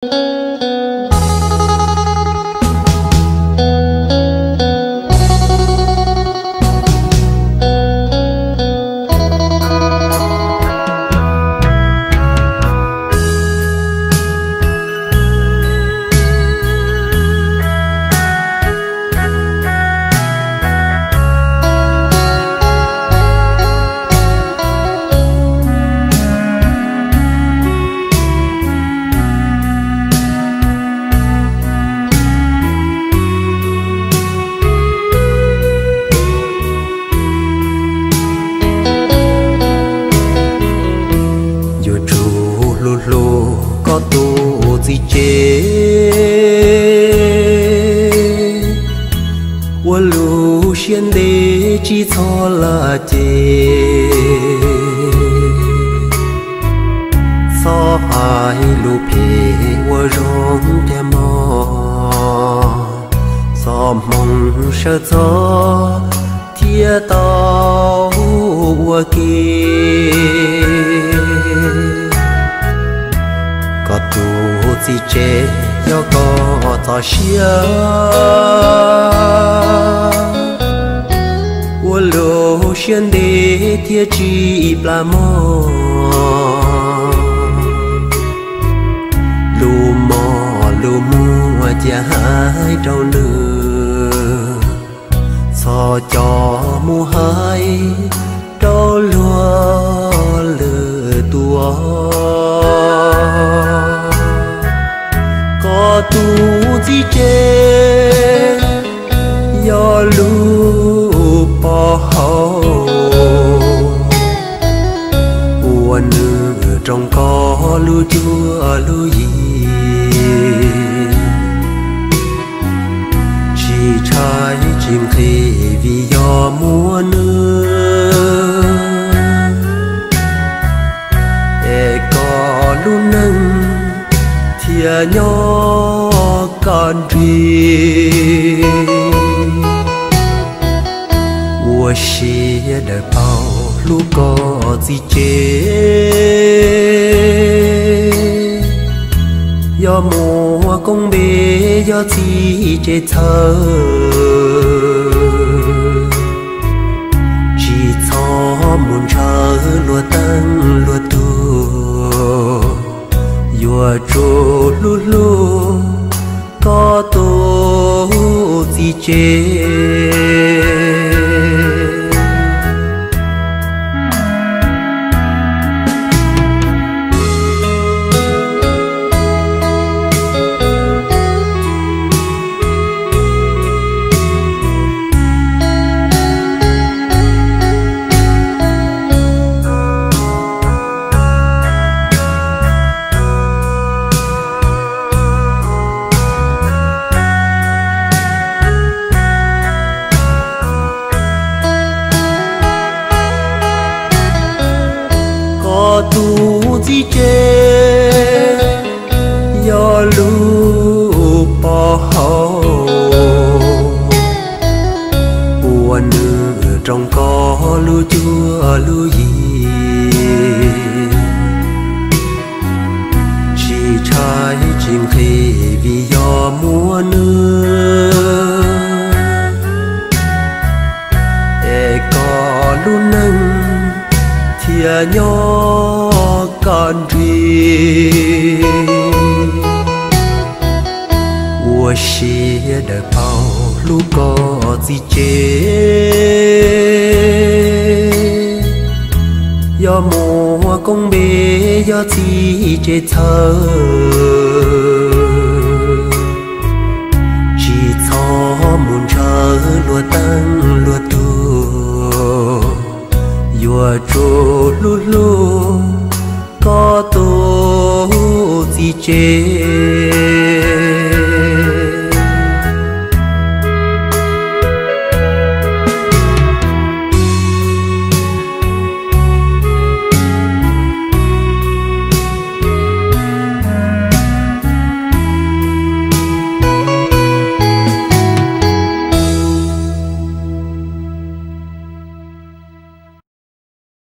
Yuav tsum hlub hlub koj tus txiv tsev, ua lub siab ntev tsis txhob laj ces. Txhob hais lus phem ua zoo tiag mog, txoj hmoo sawv txog thiaj tau ua ke. Koj tus txiv tsev yog koj txoj sia, ua lub siab ntev thiaj tsis plam mog. Lus mos lus muag cia hais rau nws, txhob coj mus hais rau luag lwm tus. Koj tus txiv tsev yog lub pov haum, ua nws roos koj lub cuab lub yig. Tsis tshaib tsis nqhis vim yog muaj nws, es koj lub neej thiaj nyob koj nrig. Ua siab daws paub hlub koj txiv tsev, yog muaj koob npe yog txiv tsev txhawj. Tsis txhob mus ntshaw luag teej luag tug, yuav tsum hlub hlub koj tus txiv tsev. Koj tus txiv tsev yog lub pov haum, ua nws roos koj lub cuab lub yig. Tsis tshaib tsis nqhis vim yog muaj nws, es koj lub neej thiaj nyob koj nrig. Ua siab daws paub hlub koj txiv tsev, yog muaj koob npe yog txiv tsev txhawj. Tsis txhob mus ntshaw luag teej luag tug, yuav tsum hlub hlub koj tus txiv tsev.